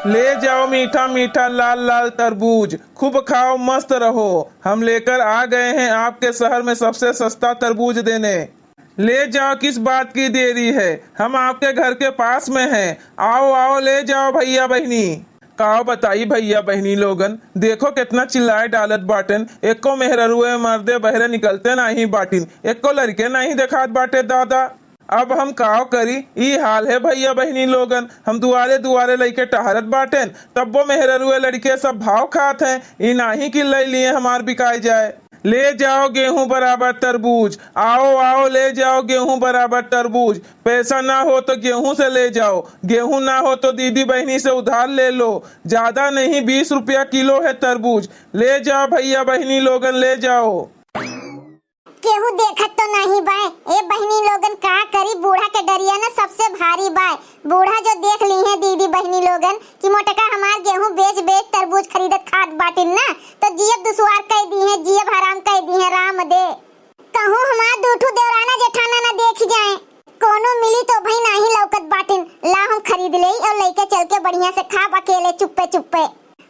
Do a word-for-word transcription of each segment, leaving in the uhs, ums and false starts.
ले जाओ मीठा मीठा लाल लाल तरबूज, खूब खाओ मस्त रहो। हम लेकर आ गए हैं आपके शहर में सबसे सस्ता तरबूज देने। ले जाओ, किस बात की देरी है, हम आपके घर के पास में हैं। आओ आओ, ले जाओ भइया बहिनी। का बताई भइया बहिनी लोगन, देखो केतना चिल्लाए डालत बाटेन, एको मेहररुए मर्दे बहरे निकलते नाहीं बाटिन, एको लड़के नाहीं देखात बाटे दादा। अब हम काव करी, ई हाल है भइया बहिनी लोगन। हम दुआरे दुआरे लइके टहरत बाटेन, तब्बो मेहररुए लड़के सब भाव खात हैं। ई नाहीं कि लइ लिए हमार बिकाए जाए। ले जाओ गेहूं बराबर तरबूज, आओ आओ ले जाओ गेहूं बराबर तरबूज। पैसा ना हो तो गेहूं से ले जाओ, गेहूं ना हो तो दीदी बहिनी से उधार ले लो। ज्यादा नहीं, बीस रुपया किलो है तरबूज। ले जाओ भइया बहिनी लोगन, ले जाओ। केहू देखत तो नाहीं बाय। ए बहिनी लोगन, का करी, बूढ़ा के डरिया न सबसे भारी बाय। बूढ़ा जो देख लीहें दीदी बहिनी लोगन कि मोटका हमार गेहूं बेच बेच तरबूज खरीदत खात बाटिन ना, तो जियब दुसवार कइ दीहें, जियब हराम कइ दीहें, राम दे। कहूँ हमार दूठू देवराना जेठाना न देखि जाएँ। कउनो मिली तो भई नाहीं लउकत बाटिन, ला हम खरीद लेई अउर लइके चल के बढ़िया से खाब अकेले चुप्पे चुप्पे।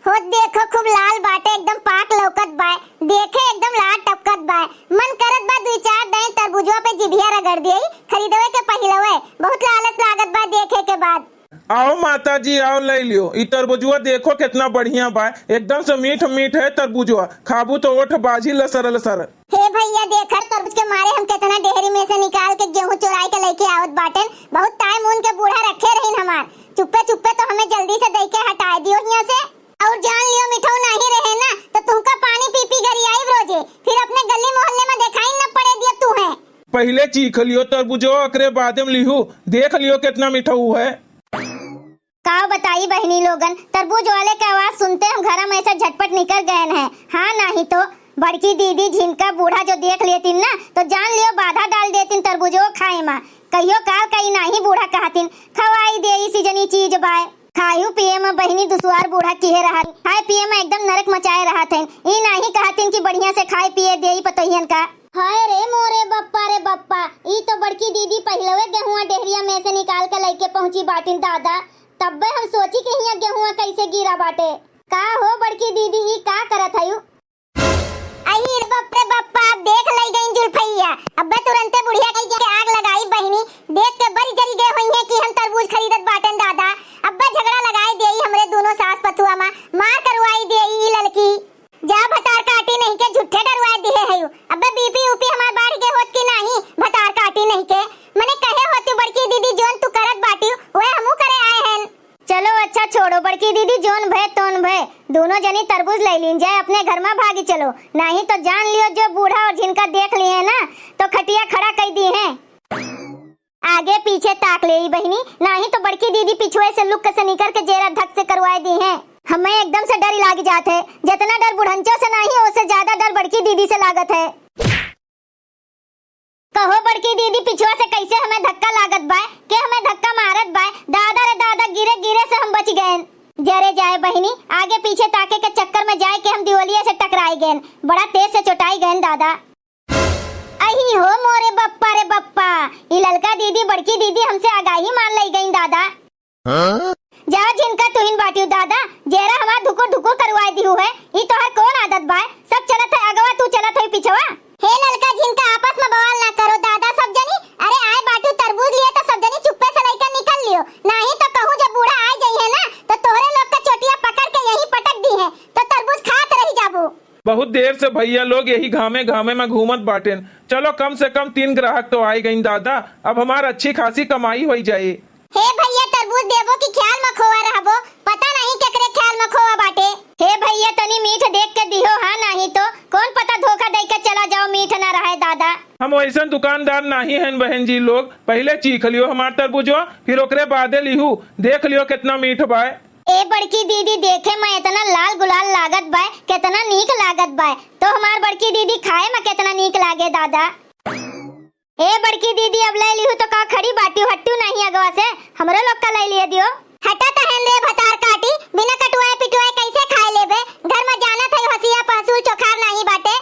हो देखो, खूब लाल बाटे, एकदम पाक लउकत बाय। देखे एकदम लार टपकत बाय। मन करत बा दुइ चार दाईं तरबुजवा पे जिभिया रगड़ देई, खरीदवे के पहिलवे। बहुत लालच लागत बा देखे के बाद। आओ माता जी, आओ लइ लियो। ई तरबुजवा देखो केतना बढ़िया बाय, एकदम से मीठ मीठ है तरबुजवा, खाबू तो ओठ बाझी लसर लसर। हे भइया, देखा तरबूज के मारे हम केतना डेहरी में से निकाल के गेहूं चोराइ के लइके आवत बाटेन। बहुत ताय मून के बूढ़ा रखे रहिन हमार। चुप्पे चुप्पे तो हमें जल्दी से दइके हटाइ दियो हियां से। अउर जान लियो मिठऊ नाहीं रहे ना, तो तुहका पानी पी पी गरियाइब रोजे, फिर अपने गली मोहल्ले में देखाई न पड़े दियब तुहें। पहिले चीख लियो तरबुजो, ओकरे बादे में लिहू, देख लियो केतना मिठऊ है। का बताई बहिनी लोगन, तरबूज वाले के आवाज सुनते हम घरा में से झटपट निकर गएन हैं। हाँ, नाहीं तो बड़की दीदी झिनका बूढ़ा जो देख लेतिन ना, तो जान लियो बाधा डाल देतिन तरबूजो खाए मा। कहियो काल कई नाहीं बूढ़ा कहतिन, खवाई देई सीजनी चीज बाय। खायू पिए मा बहिनी दुसवार बूढ़ा किहे रहत, खाए पिए मा एकदम नरक मचाए रहत हैं। ई नाहीं कहतिन कि बढ़िया से खाए पिए देई पतोहियन का। हाय रे मोरे बप्पा रे बप्पा, ई तो बड़की दीदी पहिलवे गेहुआ डेहरिया में से निकाल के लइके पहुंची बाटिन दादा। तब्बे हम सोची कि हियां गेहुआ कइसे गिरा बाटे। का हो बड़की दीदी, ई का करत हयू? अही रे बाप रे बप्पा, अब देख लइ गईं जुल्फैया। अब्बे तुरंते बुढ़िया कइ के आग लगाई बहिनी, देख के बड़ी जरी गए होइहें कि हम तरबूज खरीदत बाटेन दादा। अब्बे झगड़ा लगाइ देई हमरे दूनो सास पतुआ मा, मार करवाइ देई ई ललकी। जा भतार काटी नहीं के झूठे डरवाए दिहे हयू। अब्बे बीपी ऊपी हमार बढ़ गए होत कि नाहीं, भतार काटी नहीं के। मने कहे होती बड़की दीदी जोन तू करत बाटिउ, वह हमू करे आए हैं। चलो अच्छा छोड़ो बड़की दीदी, जोन भय तोन भय, दूनो जनी तरबूज लइ लीन जाए, अपने घर मा भागी चलो, नाहीं तो जान लियो जो बूढ़ा अउर झिनका देख लिहे ना तो खटिया खड़ा कइ दिहे। आगे पीछे ताक लेई बहिनी, नाहीं तो बड़की दीदी पिछुए से लुक से निकर के जेरा धक से करवाए दिहे। हमें एकदम से डर लाग जात है, जितना डर बुढ़ंचो से नाहीं, ओसे ज्यादा डर बड़की दीदी से लागत है। कहो बड़की दीदी, पिछुआ से कइसे हमें धक्का लागत बाय, के हमें धक्का मारत बाय? दादा रे दादा, गिरे गिरे से हम बचि गएन। जरे जाए बहिनी, आगे पीछे ताके के चक्कर में जाए के हम दिवलिया से टकराइ गएन, बड़ा तेज से चोटाइ गएन दादा। अही हो मोरे बप्पा रे बप्पा, ई ललका दीदी बड़की दीदी हमसे आगाही मार लइ गईं दादा। हाँ? जा झिनका तुहिन बाटिउ दादा, जेरा हमार धुकुर धुकुर करवाइ दिहु है, ई तोहर कौन आदत बाय? सब चलत है अगवा, तू चलत है पिछवा। हे ललका झिनका, आपस मा बवाल ना करो दादा सब जनी। अरे आए बाटिउ तरबूज लिए तो सब जनी चुप्पे से लइके निकल लियो, नाहीं तो कहूँ जब बूढ़ा आइ जइहे ना तो तोहरे लोग के चोटिया पकड़ के यहीं पटक दिहे, तो तरबूज खात रहि जाबू। बहुत देर से भइया लोग यही घामे घामे मा घूमत बाटेन। चलो कम से कम तीन ग्राहक तो आइ गईं दादा, अब हमार अच्छी खासी कमाई होइ जाए। हे भइया, तरबूज देबो कि ख्याल मा खोआ रहबो, पता नाहीं केकरे ख्याल मा खोआ बाटे। हे भइया, तनी मीठ देख के दिहो, हाँ, नाहीं तो कौन पता धोखा दइ के चला जाओ, मीठ ना रहे दादा। हम वइसन दुकानदार नाहीं हन बहन जी लोग, पहिले चीख लियो हमार तरबूजवा, फिर ओकरे बादे लिहू, देख लियो केतना मीठ बाय। ए बड़की दीदी, देखे मा एतना लाल गुलाल लागत बाय, केतना नीक लागत बाय, तो हमार बड़की दीदी खाए मा केतना नीक लागे दादा। ए बड़की दीदी, अब लइ लिहू तो का खड़ी बाटिउ, हट्टू नाहीं अगवा से, हमरो लोग का लइ लिए दियो। हटा तहन रे भतार काटी, बिना कटुआए पिटुआए कइसे खाए लेबे? घर मा जानत है हसिया पहसूल चोखार नाहीं बाटे।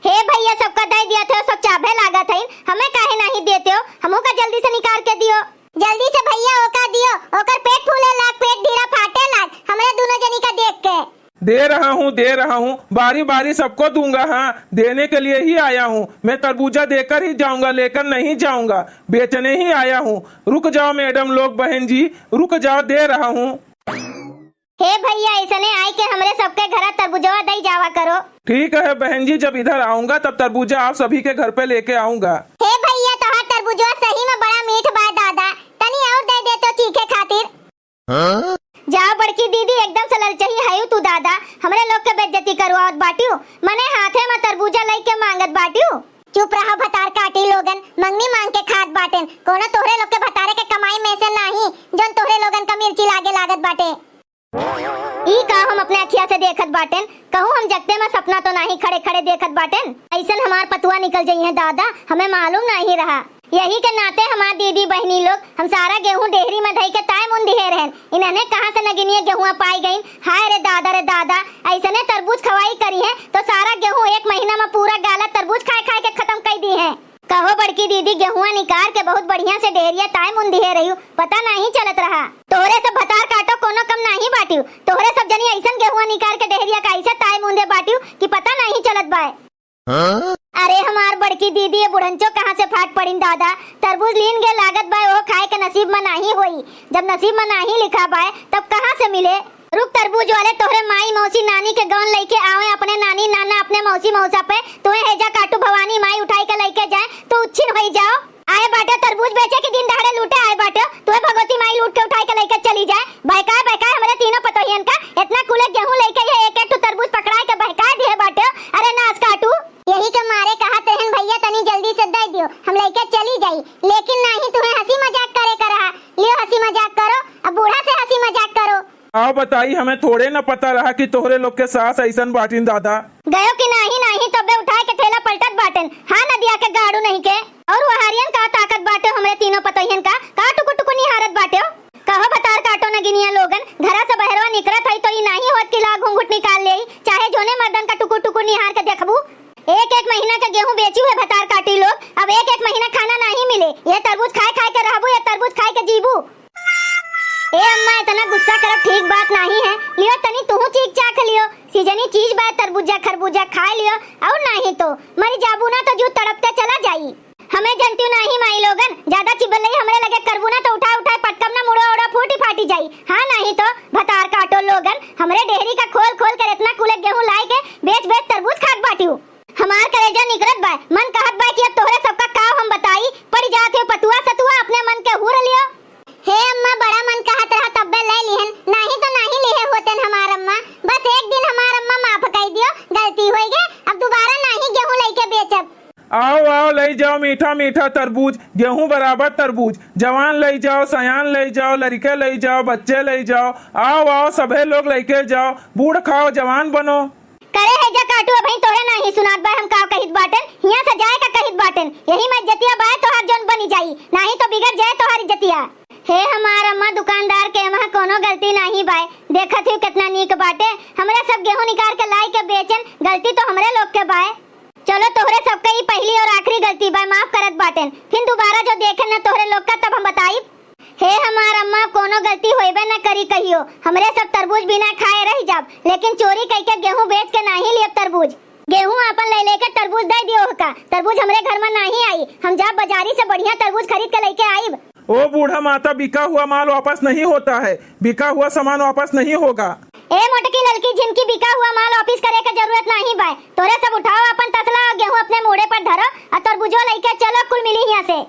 हे भइया, सबका दइ दिया थे, सब चाभे लागत है, हमें काहे नाहीं देते हो? हमहू का जल्दी से निकाल के दियो। जल्दी से भइया ओका दियो, ओकर पेट फूले लाग, पेट ढीला फाट दे रहा हूँ, दे रहा हूँ, बारी बारी सबको दूंगा। हाँ, देने के लिए ही आया हूँ मैं, तरबूजा देकर ही जाऊंगा, लेकर नहीं जाऊंगा, बेचने ही आया हूँ। रुक जाओ मैडम लोग, बहन जी, रुक जाओ, दे रहा हूँ। हे भइया, ऐसने आइके हमरे सबके घरा तरबुजवा दई जावा करो। ठीक है बहन जी, जब इधर आऊंगा तब तरबूजा आप सभी के घर पे लेके आऊंगा। हे भइया, तोहार तरबुजवा सही में बड़ा मीठ बा दादा, तनी और दे दे तो चीखे खातिर। हाँ? जाओ बड़की दीदी, एकदम से ललचही हयू तू दादा, हमरे लोग के बेइज्जती करवावत बाटियो, मने हाथे में तरबूजा लइके मांगत बाटियो। चुप रहो भतार काटी लोगन, मंगनी मांग के खात बाटेन, कोनो तोहरे लोग के भतारे के कमाई में से नाही, जौन तोहरे लोगन का मिर्ची लागे लागत बाटे। ई का हम अपने अखिया से देखत बाटेन? कहूँ हम जगते में सपना तो नाही खड़े खड़े देखत बाटेन? ऐसन हमार पतुआ निकल जइहें दादा, हमें मालूम नाही रहा। यही के नाते हमार दीदी बहिनी लोग हम सारा गेहूँ डेहरी में धई के ताय मुन दिहे रहेन। इन्हने कहाँ से नगिनिया गेहुआ पाई गईन? हाय रे दादा रे दादा, ऐसने तरबूज खवाई करिहें तो सारा गेहूँ एक महीना में पूरा गाला तरबूज खाए खाए के खतम कई दिहें। कहो बड़की दीदी, गेहुआ निकार के बहुत बढ़िया से डेहरिया ताय मुन दिहे रहियो, पता नाही चलत रहा। तोहरे सब भतार काटो कोनो कम नाही बाटियो, तोहरे सब जनी ऐसन गेहुआ निकार के डेहरिया का ऐसे ताय मुन दे बाटियो कि पता नाही चलत बाय। हाँ? अरे हमार बड़की दीदी, ये बुढ़ंचो कहाँ से फाट पड़िन दादा? तरबूज लीन गे लागत बाय, ओह खाए के नसीब में नाही होई। जब नसीब में नाही लिखा बाय, तब कहाँ से मिले? रुक तरबूज वाले, तोहरे माई, मौसी, नानी के गौन लइके आवे, अपने नानी, नाना, अपने मौसी, मौसा पे, तोहे हेजा काटू भवानी माई उठाई के लइके जाए, तो उच्छिन होई जाओ। आए बाटे तरबूज बेचे के दिन दहाड़े लूटे आए बाटे, तोहे भगवती माई लूट के उठाई के लइके चली जाए। बहकाए, बहकाए हमरे तीनों पतोहियन का, इतना कुले गेहूं लइके ये एक एक ठो तरबूज पकड़ाए के बहकाए दिहे बाटे। अरे नास काटू। यही के मारे कहत रहन भइया, तनी जल्दी से दे दियो, हम लइके चली जाई, लेकिन नाही, तुहे हंसी मजाक करे का रहा, लियो हंसी मजाक करो, अब बूढ़ा से हंसी मजाक करो। आओ बताई, हमें थोड़े न पता रहा कि तोहरे लोग के सास ऐसन बाटिन दादा। गयो कि नाही, नाही तब्बे उठाए के ठेला पलटत बाटेन। हाँ नदिया के गाड़ू नहीं के। और वहारियन का ताकत बाटे हमरे तीनों पतोहियन का, का टुकु टुकु निहारत बाटे हो? कहो भतार काटो नगिनिया लोगन, घरा से बहरवा निकरत हई तो ई नाही होत कि ला घूंघट निकाल लेई, चाहे जोने मर्दन का टुकु टुकु निहार के देखबू। एक एक महीना के गेहूं बेची हुए भतार काटी लोग, अब एक एक महीना खाना नाही मिले। ये तरबूज खाए खाए के रहबू, ये तरबूज खाए के जीबू। ए अम्मा, इतना गुस्सा करब ठीक बात नाही है। लियो तनी तुहू चीख चाख लियो, सीजनी चीज बा, तरबूजा खरबूजा खाए लियो, और नाही तो मरी जाबू ना तो जू तड़पते चला जाई। हमें जनतियो नाही माई लोगन, ज्यादा चिबलई हमरे लगे करबू ना तो उठा उठा पटकब ना मुड़वा उड़वा फूटी फाटी जाई। हाँ नाही तो भतार काटो लोगन, हमरे डेहरी का खोल खोल के इतना कुले गेहूं लाई के बेच बेच तरबूज खात बाटियो। हमार करेजा निकरत बा, मन कहत बा कि अब तोहरे सबका काव हम बताई, पड़ी जात है पतुआ सतुआ, अपने मन के हूर लियो। हे अम्मा, बड़ा मन कहत रहा तब्बे ले लिहन, नाही तो नाही लिहे होतेन हमार अम्मा। बस एक दिन हमार अम्मा माफ कई दियो, गलती होई गे, अब दोबारा नाही गेहूं लइके बेचब। आओ, आओ, लई जाओ मीठा मीठा तरबूज, गेहूं बराबर तरबूज। जवान लई जाओ, सयान लई जाओ, लड़के लई जाओ, बच्चे लई जाओ। आओ, आओ, सभे लोग लइके जाओ, बूढ़ खाओ, जवान बनो। करे है जा काटू, अबहीं तोहरे नाही सुनात बा हम का कहित बाटेन, हियां से जाए का कहित बाटेन, यही में इज्जतिया बाय तोहार जौन बनी जाई, नाही तो बिगड़ जाए तोहार इज्जतिया। हे हमार अम्मा, दुकानदार के वहाँ कोनो गलती नाही बाय, देखत ही कितना नीक बाटे, हमरे सब गेहूं निकाल के लाई के बेचेन, गलती तो हमरे लोग के बाय। चलो तोहरे सबके ई पहली और आखिरी गलती बाय, माफ करत बाटेन, फिर दोबारा जो देखेन न तोहरे लोग का तब हम बताइब। हे हमार अम्मा, कोनो गलती होइबे न करी कहियो। हमरे सब तरबूज बिना खाए रह जाब, लेकिन चोरी कइके गेहूं बेच के नाही लियब तरबूज। गेहूं आपन ले लेके तरबूज दे दियो ओहका। तरबूज हमरे घर में नाही आई। हम जाब बाजारी से बढ़िया तरबूज खरीद के लइके आइब। ओ बूढ़ा माता, बिका हुआ माल वापस नहीं होता है, बिका हुआ सामान वापस नहीं होगा। ए मोटकी ललकी झिनकी, बिका हुआ माल वापस करे के जरूरत नाही बाय। तोरे सब उठाओ आपन तसला और गेहूं अपने मूड़े पर धरो और तरबूजो लइके चलो, कुल मिली हियां से।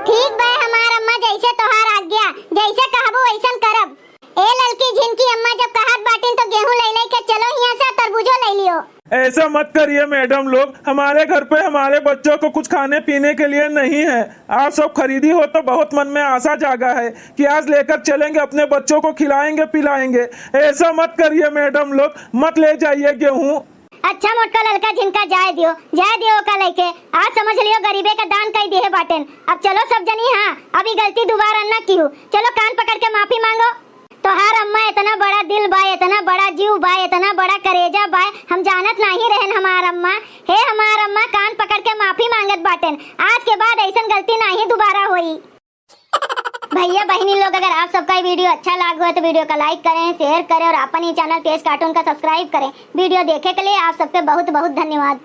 ठीक बा हमार अम्मा, जैसे तोहार आज्ञा, जैसे कहबो वैसन करब। ए ललकी झिनकी अम्मा जब कहत बाटिन तो गेहूं ले ले के चलो हियां से, तरबूजो ले लियो। ऐसा मत करिए मैडम लोग, हमारे घर पे हमारे बच्चों को कुछ खाने पीने के लिए नहीं है। आप सब खरीदी हो तो बहुत मन में आशा जागा है कि आज लेकर चलेंगे, अपने बच्चों को खिलाएंगे पिलाएंगे। ऐसा मत करिए मैडम लोग, मत ले जाइए गेहूं। अच्छा मोटका ललका झिनका, जाए दियो, जाए दियो ओका लइके। आज समझ लियो गरीबे का दान कई दिहे बाटेन। अब चलो सब जनी, हाँ, अब ई गलती दोबारा न किहू। चलो कान पकड़ के माफी मांगो। तोहार अम्मा इतना बड़ा दिल बा, इतना बड़ा जीव बा, इतना बड़ा करेजा बा, हम जानत नाही रहन हमार अम्मा। हे हमार अम्मा, कान पकड़ के माफी मांगत बाटेन, आज के बाद ऐसन गलती नाही दोबारा होई। भैया बहिनी लोग, अगर आप सबका ये video अच्छा लाग हो तो video का like करें, share करें और अपन ये channel तेज cartoon का subscribe करें। Video देखे के लिए आप सबके बहुत बहुत धन्यवाद।